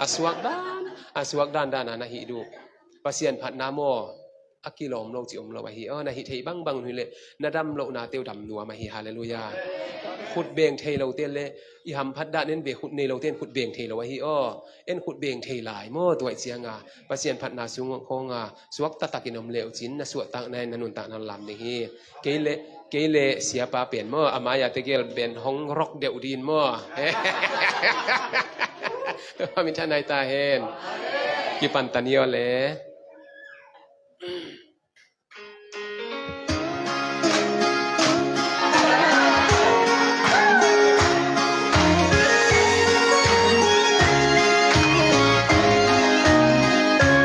ອາສວກດານ ອາສວກດານດານນານະຫິດຸ ປະຊຽນພັດນາມໍ ອາກິລອມໂລກຈິອົມໂລກອາຫິ ເອີ ນາຫິເທບັງບັງນຸຍເລ ນາດຳໂລກນາເຕວດຳນົວມາຫິ ຮາເລລູຢາ. ຂຸດເບງເທໂລເຕນເລ ອີຫຳພັດດາເນັນເບຂຸດເນໂລເຕນ ຂຸດເບງເທໂລອາຫິ ເອີ ເອັນຂຸດເບງເທລາຍມໍຕົວເອເຊຍງາ ປະຊຽນພັດນາຊຸງໂຄງາ ສວກຕະຕະກິນອມເລວຈິນ ນາສວກຕາກໃນນານຸນຕາກນາລຳເດຫິ ເກເລ ເກເລເສຍປາເປັນມໍ ອາມາຍາເຕເກລເປັນຫ້ອງລັອກເດວດີນມໍ ພາມິທານາຍຕາເຮນ ກິປັນຕານິໂອເລ.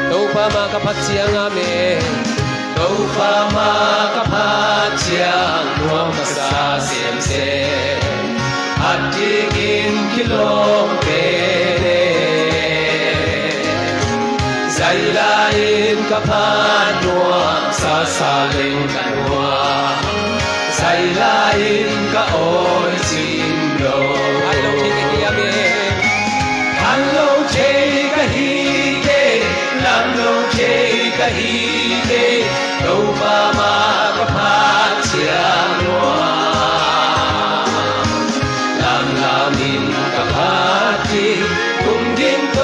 ໂຕປາມາກະພັດຊຽງອາເມນ ໂຕປາມາກະພັດຊຽງ ນວມກະສາເສມເສ ພັດທີ່ກິນກິໂລເປເນ ໄຊລາອິນກະພັດນົວ ສາສາເລັງກະນົວ ໄຊລາອິນກະໂອຍຊິນໂດ ພັນໂລເຈກະຮີເກ ລຳໂລເຈກະຮີເກ ໂຕປາມາກະພັດຊຽງນົວ ລຳລາມິນກະພັດທີ່ ກຸມກິນໂຕ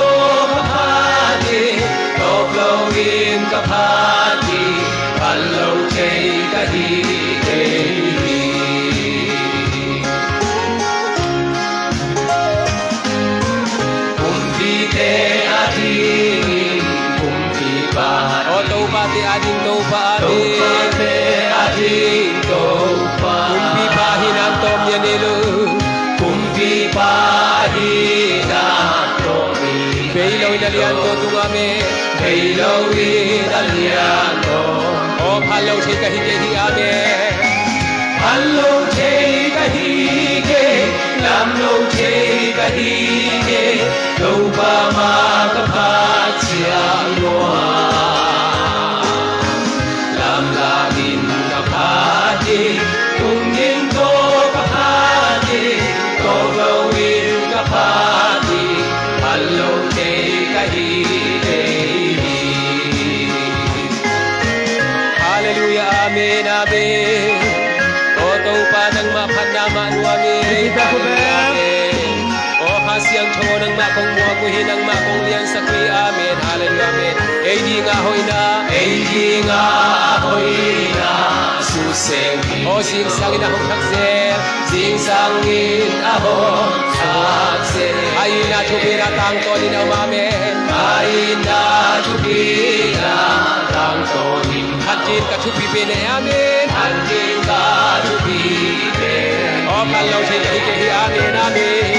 ກະພັດທີ່ ໂຕໂກລວິນກະພັດທີ່ ພັນໂລເຈກະຮີເກ ກຸມພີເຕອາທິງ ກຸມພີປາ ໂອໂຕປາເຕອາທິງ ໂຕປາເຕອາທິງ ໂຕປາ ກຸມພີປາຫິນາໂຕມຍາເນໂລ ກຸມພີປາຫິນາໂຕມຍາເນໂລ ເບໂລວິນອາລິອານໂຕຕຸງອາເມ ເບໂລວິນອາລິອານໂຕ ໂອພັນໂລເຈກະຮີເກຫິອາເມ ພັນໂລເຈກະຮີເກ ລຳໂລເຈກະຮີເກ ໂຕປາມາກະພັດຊຽງນົວ ລຳລາມິນກະພັດທີ່ ກຸມກິນໂຕກະພັດທີ່ ໂຕໂກລວິນກະພັດທີ່ ພັນໂລເຈກະຮີເກ ຮາເລລູຢາ ອາເມນ ອາເມນ. ໂອໂຕປາ ນັງມະພັນນາມະນູອາເມນ ອາເມນ. ໂອຮາສຽງໂທ ນັງມະກົງມົວກຸຫິ ນັງມະກົງລຽນສະກຸຍ ອາເມນ ຮາເລລູຢາ ອາເມນ. ເອດີງາໂຮຍນາ ເອດີງາໂຮຍນາ ສຸເຊງ ໂອຊິງສັງອິນອາໂຮງທັກເຊ ຊິງສັງອິນອາໂຮງທັກເຊ ອາອິນນາທຸເບນາ ຕາງໂຕນິນອາມາເມນ ອາອິນນາທຸເບນາ ຕາງໂຕນິນ ພັນຈີນກະທຸພີເບເນ ອາເມນ ພັນຈີນກະທຸພີເບ ໂອພັນໂລເຈກະຮີເກຫິ ອາເມນ ອາເມນ.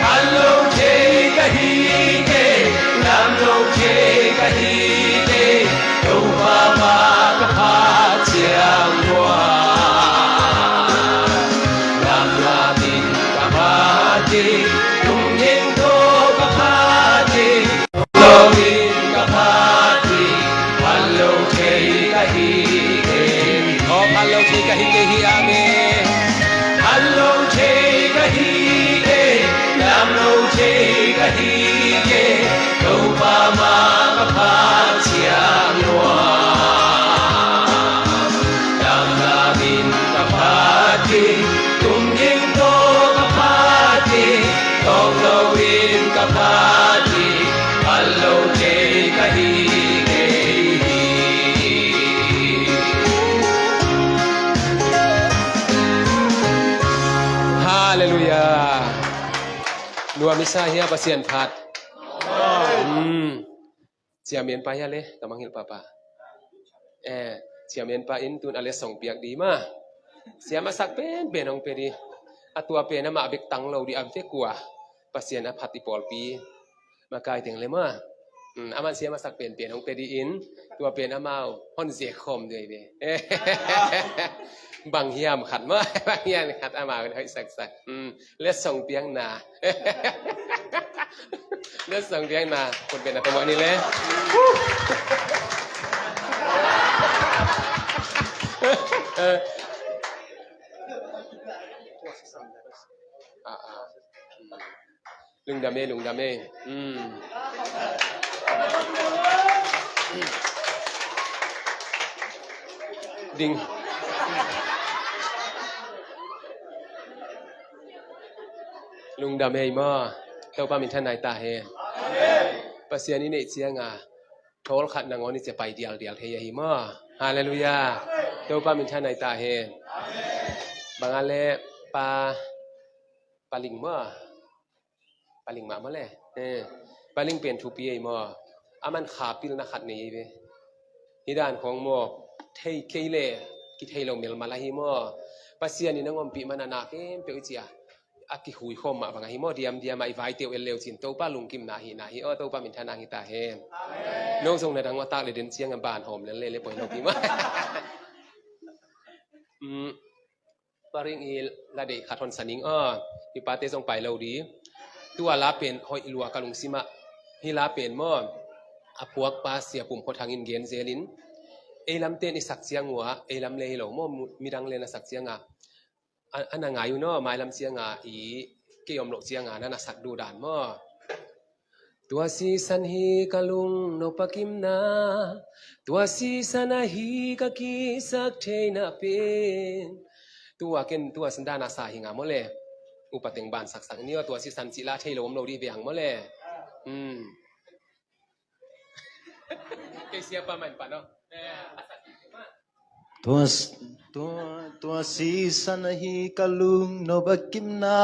ພັນໂລເຈກະຮີເກ ລຳໂລເຈກະຮີເກ ໂຕປາມາກະພັດຊຽງນົວ ລຳລາມິນກະພັດທີ່ ຕຸງຍິງໂຕກະພັດທີ່ ໂຕກະວິນກະພັດທີ່ ພັນໂລເຈກະຮີເກຫິ ໂອພັນໂລເຈກະຮີເກຫິ ອາເມນ. ພັນໂລເຈກະຮີເກ ລຳໂລເຈກະຮີເກ ໂຕປາມາກະພັດຊຽງນົວ ລຳລາມິນກະພັດທີ່ ຕຸງຍິງໂຕກະພັດທີ່ ໂຕໂກລວິນກະພັດທີ່ ພັນໂລເຈກະຮີເກຫິ ຮາເລລູຢາ. ນົວມິຊາເຮຍປະຊຽນພັດ ອືມ ຊຽມເມນປາຍາເລ ກຳມະງຫິລປາປາ ເອ ຊຽມເມນປາອິນຕູນອາເລສອງປຽກດີມາ ຊຽມມາສັກເປນເປນອອງເປດີ ອາຕົວເປນອາມາເບັກຕັງໂລດີອາເວກົວ ປະຊຽນອາພັດຕິປອລປີ ມາກາຍເຕັງເລມາ ອືມ ອາມັນເສຍມາສັກເປັນ ເປັນຂອງເປດີອິນ ຕົວເປັນອາມາວ ຮອນເສຄອມເດຍເວ ບັງຮຽມຂັດມາ ບັງຮຽມຂັດອາມາວເຮົຍສັກສັກ ອືມ ເລືອດສົ່ງປຽງໜາ ເລືອດສົ່ງປຽງໜາ ຄົນເປັນອາຕະມະນີ້ແຫຼະ ເອີ ອາ ອາ ອືມ. ດຳເອ ລຸງດຳເອ ອືມ ດິງ ລຸງດຳເອ ເມາະ ໂຕປາມິນທານາຍຕາເຮ ປາເຊຍນີເນເຊຍງາ ໂທລະຂັດນະງອນນີ້ຈະໄປດຽວດຽວເທຍະຫິມາ. ຮາເລລູຢາ. ໂຕປາມິນທານາຍຕາເຮ. ບາງອັນແລ ປາ ປາລິງມາ. ປາລິງມາມາແລ. ເອີ ປາລິງເປັນທູປີເອມາ. ອາມັນຂາປິລນະຂັດນີ້ເວ. ຮີດານຂອງມອກ ເທເຄເລ ກິເທໂລເມລມາລາຫິມາ. ປາເຊຍນີນະງອມປິມານານາເຄມເປວເຈຍ. ອາກິຫຸຍໂຄມມະບັງອາຫິໂມດຽມດຽມາອີວາຍເຕວເອລເລວຊິນໂຕປາລຸງກິມນາຫິນາຫິໂອໂຕປາມິນທານາຫິຕາເຮນ. ໂນຊົງນະດັງວະຕາກເລເດັນຊຽງອາບານໂຮມເລເລເລປ່ອຍໂນກິມາ. ອືມ ປາຣິງອີລາເດຄາທອນສະນິງອໍ ອີປາເຕຊົງໄປເລົາດີ. ຕົວລາເປັນຫອຍອີຫຼວກະລຸງຊິມະ ຮີລາເປັນມໍ ອາພວກປາເສຍປຸ່ມໂຄທັງອິນເກນເຈລິນ ເອລຳເຕນອີສັກຊຽງຫົວ ເອລຳເລໂລມໍ ມີດັງເລນະສັກຊຽງອາ. ອາ ອານາງາຍຢູ່ເນາະ ມາຍລຳຊຽງອາ ອີເກຍອມໂລຊຽງອາ ນານາສັກດູດານເນາະ. ຕົວຊີສັນຮີກະລຸງໂນປະກິມນາ ຕົວຊີສັນນະຮີກະກີສັກເທຍນະເປນ ຕົວເກັນຕົວສັນດານາສາຫິງາໂມເລ ອຸປະເຕັງບານສັກສັກນິວ ຕົວຊີສັນຈິລາເທໂລມໂລດີເບຍງໂມເລ ອືມ. ເອເຊຍປະມານປານເນາະ ຕົວ ຕົວ ຕົວຊີສັນນະຮີກະລຸງໂນບະກິມນາ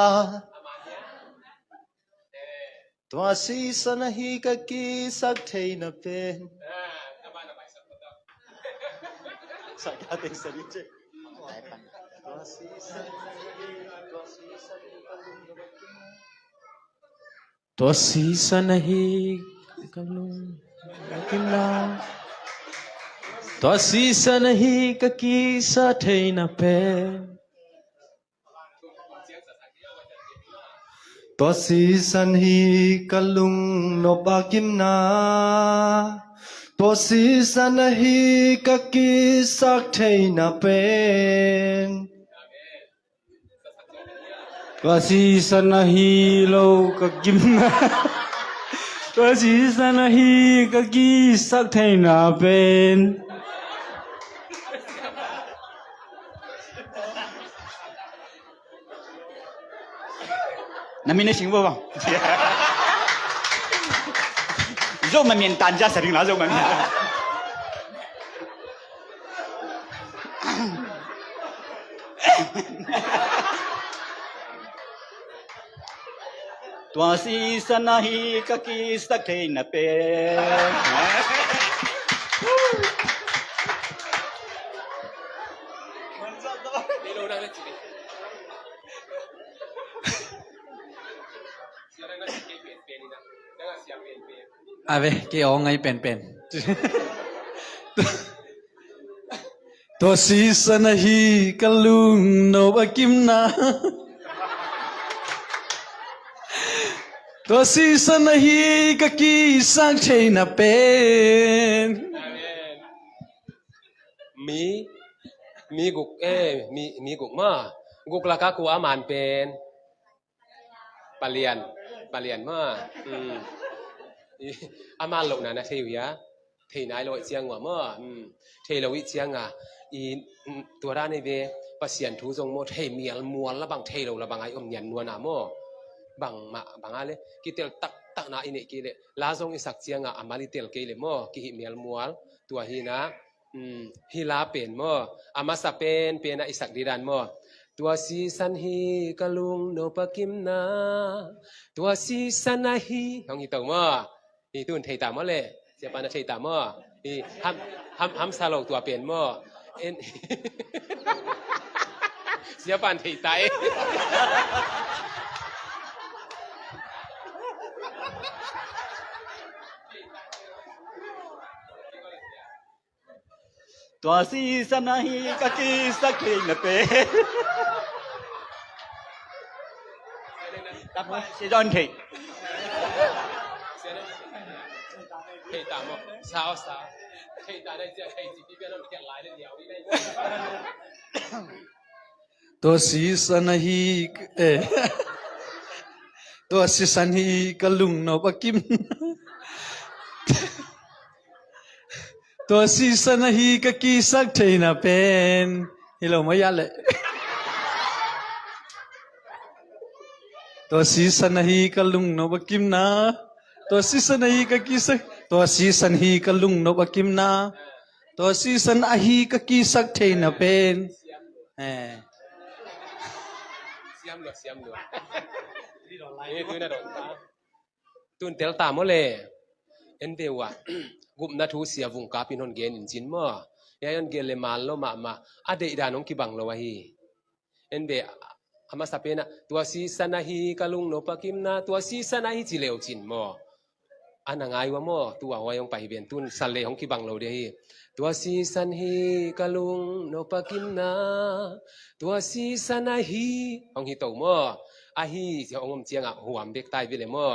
ຕົວຊີສັນນະຮີກະກີສັກເທຍນະເປນ ສາຍຕາເຕັງສະລິເຈ ຕົວຊີສັນນະຮີ ຕົວຊີສັນນະຮີກະລຸງໂນບະກິມນາ. ຕົວຊີສັນນະຮີກະລຸງກິມນາ ຕົວຊີສັນນະຮີກະກີສະເທຍນະເປນ ຕົວຊີສັນຮີກະລຸງໂນບາກິມນາ ຕົວຊີສັນນະຮີກະກີສັກເທຍນະເປນ. ຕົວຊີສັນນະຮີໂລກະກິມນາ ຕົວຊີສັນນະຮີກະກີສັກເທຍນະເປນ ນະມີນະຊິງບໍ່ ໂຈມະມຽນຕານຈາສະລິງລາໂຈມະມຽນ ຕົວຊີສັນນະຮີກະກີສັກເທຍນະເປນ ອາເວ ເກອອງໄງເປັນເປັນ ຕົວຊີສັນນະຮີກະລຸງໂນບາກິມນາ ຕົວຊີສັນນະຮີກະກີສັກເທຍນະເປນ ມີ ມີກຸກ ເອ ມີ ມີກຸກມາ ກຸກລະກະກູອາມານເປັນ ປາລຽນ ປາລຽນມາ ອືມ ອາມານໂລກນານະເທຍາ ເທນາຍໂລອາມາ ອືມ ເທໂລວິຊຽງອາ ອີ ອືມ ຕົວດາເນເວ ປະຊຽນທູຊົງໂມ ເທມຽນມວນລະບັງ ເທໂລລະບັງ ອາຍອົມຍານນວນອາໂມ ບັງມະ ບັງອາເລ ກິເຕລຕັກ ຕັກນາ ອີເນກິເລ ລາຊົງອີສັກຊຽງອາ ອາມາລິເຕລເກເລໂມ ກິຫິມຽນມວນ ຕົວຮີນາ ອືມ ຮີລາເປນມໍ ອາມາສະເປນ ເປນນາ ອີສັກດີດານມໍ ຕົວຊີສັນຮີກະລຸງໂນປະກິມນາ ຕົວຊີສັນນະຮີ ຮອງຮີໂຕມໍ ຮີຕູນເທຕາມໍເລ ສຽປານນະເທຕາມໍ ຮີ ຮຳ ຮຳ ຮຳສາໂລກຕົວເປັນມໍ ເອັນ ສຽປານເທຕາເອ. ຕົວຊີສັນນະຮີກະກີສັກເທຍນະເປນ ຕັບມາເຊດອນເທ ເທຕາມາ ສາວ ສາວ ເທຕາໄດ້ເຈອໃຫ້ຊິປີເປນນຳແກນຫຼາຍເດ້ດຽວນີ້ໄດ້ ຕົວຊີສັນນະຮີ ເອ ตัวสีสันฮีกะลุงนบอะกิม ตัวสีสันฮีกะกีสักเทยนาเป็น ฮิโลมายาเลย ตัวสีสันฮีกะลุงนบอะกิมนา ตัวสีสันฮีกะกีสัก ตัวสีสันฮีกะลุงนบอะกิมนา ตัวสีสันอะฮีกะกีสักเทยนาเป็น เออ เสียມหลวด เสียมหลวด นี่คือนะดอนตา ตุนเตลตามอเล เอ็นเดวะ กุบนาทูเสียวุงกาปินฮอนเกนอินจินมอ ยาฮอนเกนเลมานโลมามา อะเดอิดานองกิบังโลวะฮี เอ็นเด อามาสะเปนะ ตัวสีสันอะฮีกะลุงนบอะกิมนา ตัวสีสันอะฮีจิเลวจินมอ อันนางายวะมอ ตัวฮอยองไปเบนตุนสะเลฮองกิบังโลเดฮี ตัวสีสันฮีกะลุงนบอะกิมนา ตัวสีสันอะฮี ฮองฮีโตมอ อะฮี เสียองมเจียงอะ หวมเด็กใต้วิเลมอ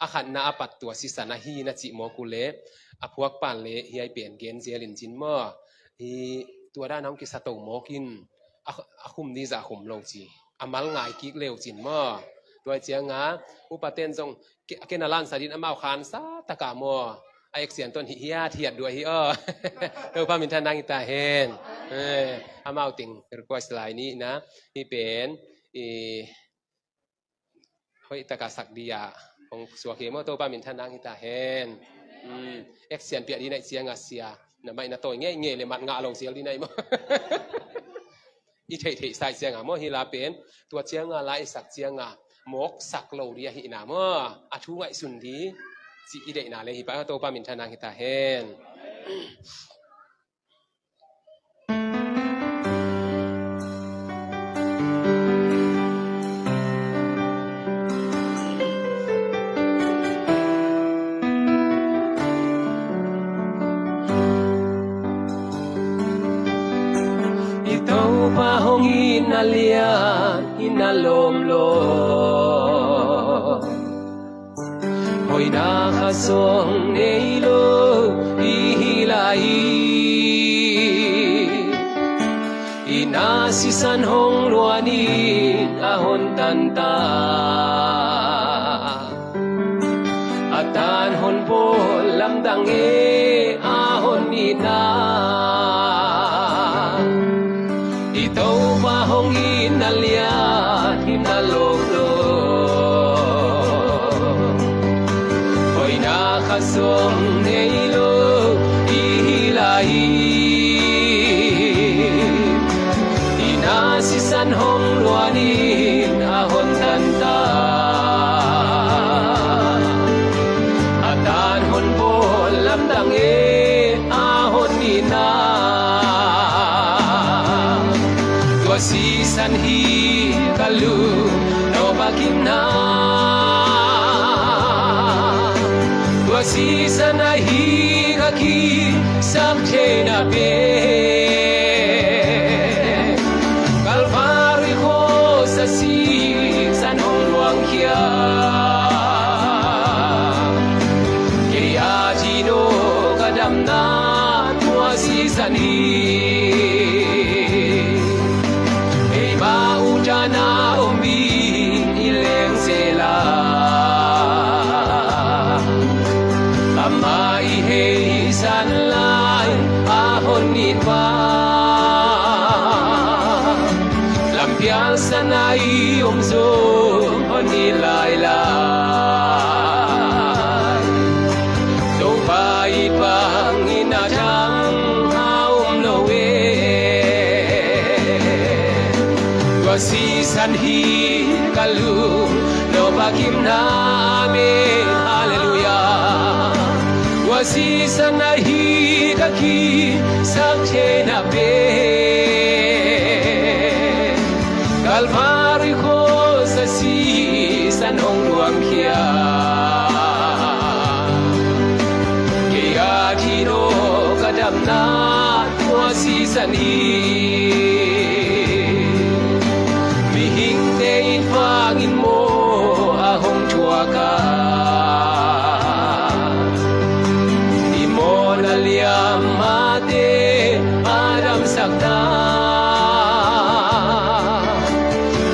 อะขันนาอะปัดตัวสีสันอะฮีนะจิมอกุเล อะพวกปานเล เฮียเปนเกนเจลินจินมอ อี ตัวด้านฮองกิสะโตมอกิน ອະ ອະຄຸມດີຈະອະຄຸມໂລຈີ ອະມາລງາຍກິກເລວຈິນມໍ ຕົວເຈຍງາ ອຸປະເຕນຊົງ ເກ ເກນາລານສາດິນອະມາວຄານສາຕະກາມໍ ອາເອກສຽນຕົນຫິເຮຍທຽດດ້ວຍຫິເອີ ໂຕພາມິນທານາງຫິຕາເຮນ ເອີ ອະມາວຕິງ request ລາຍນີ້ນະ ທີ່ເປັນ ອີ ເຮີຍ ຕະກາສັກດີຢາ ຂອງສວກເຮມໍໂຕປາມິນທານາງຫິຕາແຮນ ອືມ ເອັກສຽນປຽກດີໄນເຊຍງາເຊຍ ນະໄມນະໂຕຍເງເງເລມັດງະລົງເຊຍດີໄນມໍ ອີເທເທສາຍເຊຍງາມໍ ຮີລາເປັນ ຕົວເຊຍງາລາຍສັກເຊຍງາ ມົກສັກໂລດີຍາຫິນາມໍ ອາທູໄງສຸນດີ ຊິອີເດນາເລຫິປາໂຕປາມິນທານາງຫິຕາແຮນ. ໂຮຍນາຄາຊອງເນໂລອີຮີລາອີ ອີນາຊິສັນຫົງລວນອີອາຫົນຕັນຕາ ອາຕານຫົນໂປນລຳດັງເອອາຫົນອີນາ ອີໂຕປາຫົງອີນາລຽນຮີນາໂລໂລ ໂອຍນາຄາຊົງເນໂລອີຮີລາອີ ອີນາຊິສັນຫົງລວນອີນອາຫົນຕັນຕາ ອາຕານຫົນໂປນລຳດັງເອ ອາຫົນນີນາ ຕົວຊີສັນຮີກະລູໂນບາກິນນາ ຕົວຊີສັນອາຮີກະຄີສັກເທນາເປ ກາລຟາຣີໂຄສະຊີສັນຫົງລວງເຄຍ ເກຍາທີໂນກະດຳນາ ຕົວຊີສັນຮີ ເອບາອຸຈານາອົມບີນອີແລງເຊລາ ອາມາອີເຮສັນລາຍອາຫົນນີນວາ ລຳພຽນສະນາອີອົມໂຊ ອາຫົນນີລາຍລາຍ ໂຕບາອີປາງອີນາຈັງອາອົມໂລເວ ຕົວຊີສັນຮີກະລູໂນບາກິມນາເມ ຮາເລລູຢາ ຕົວຊີສັນນອາຮີກະຄີສັກເທນາເປ ກາລຟາຣີໂຄສະຊີສັນຫົງລວງເຄຍ ເກຍາທີໂນກະດຳນາ ຕົວຊີສັນຮີ ມີຫິງເຕອິນຟາງອິນໂມອາຫົງທົວກາ ອີໂມນາລຽມມາເຕອາດຳສັກຕາ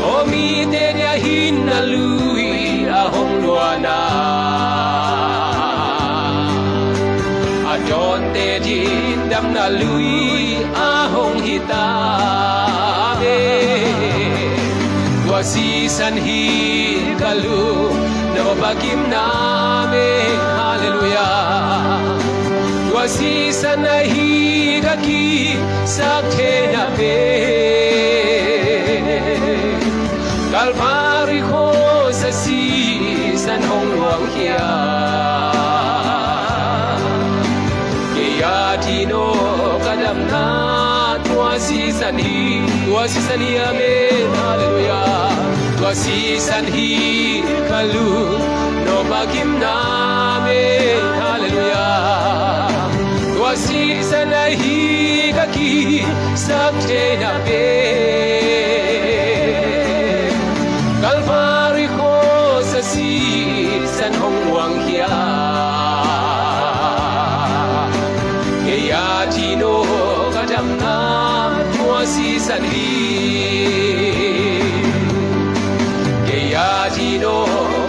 ໂອມີເຕນຍາຫິນນາລຸຍອາຫົງ Yon te din dam na lui a hong hi ta me. Tua si san hi ka lu no ba kim na me. Hallelujah. Tua si san a hi ka ki sak te na pe. Kalvari kho sa si san hong wang hia. Ke ya ti no ka dam na tua si san hi, tua si san hi, amen, hallelujah. Tua si san hi ka lu no ba kim na me, hallelujah. Tua si san a hi ka ki sak te na pe. Kalvari kho sa si san hong wang hia. Ke ya ti no ka dam na tua si san hi. Ke ya ti no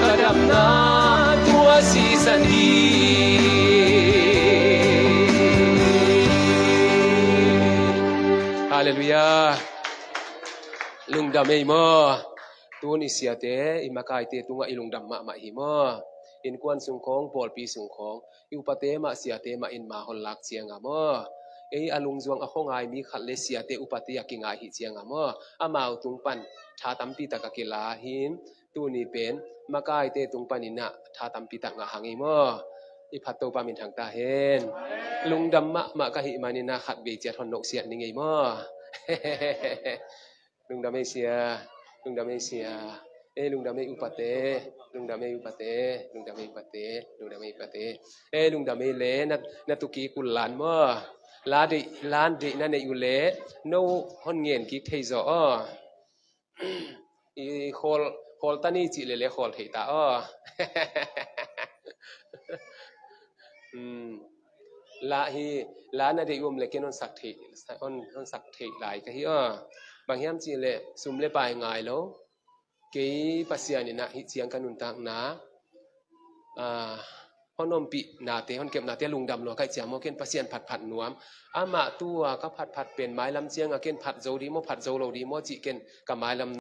ka dam na tua si san hi. Hallelujah. Lungdam ei maw. Tun i siate, i makaite tungah i lungdam mahmah hi maw. Inkuan sung khawng, pawlpi sung khawng, i upate mah siate mah in ma hon lak chiang a maw. Ei a lungjuang a khawngai mi khat le siate upate a kingai hi chiang a maw. Amau tung pan tha tampi tak a kila hin, tuni pen makaite tung pan in a tha tampi tak ngah hang ei maw. I phat Toupa min thang ta hen. Lungdam mahmah ka hih man in a khatvei chiat hon nok siat ning ei maw. Lungdam ei sia, lungdam ei sia. E lungdam ei upate, lungdam ei upate, lungdam ei upate, lungdam ei upate. E lungdam ei le na, na tuki kul lan maw. La de, lan de na ne ule, no hon ngen kik thei zo aw. I khol, khol ta ni chi le le khol thei ta aw. Hmm. La hi, la na dei um le ken hon sak thei, hon, hon sak thei lai ka hi aw. Bang hiam chi le sum le pai ngai lo. Kei Pasian in a hi chiang ka nun tak na. A, hon om pi na te, hon kep na te lungdam lo kai chiang mo ken Pasian phat phat nuam. Ama tua ka phat phat pen mai lam chiang a ken phat zo di mo, phat zo lo di mo chi ken ka mai lam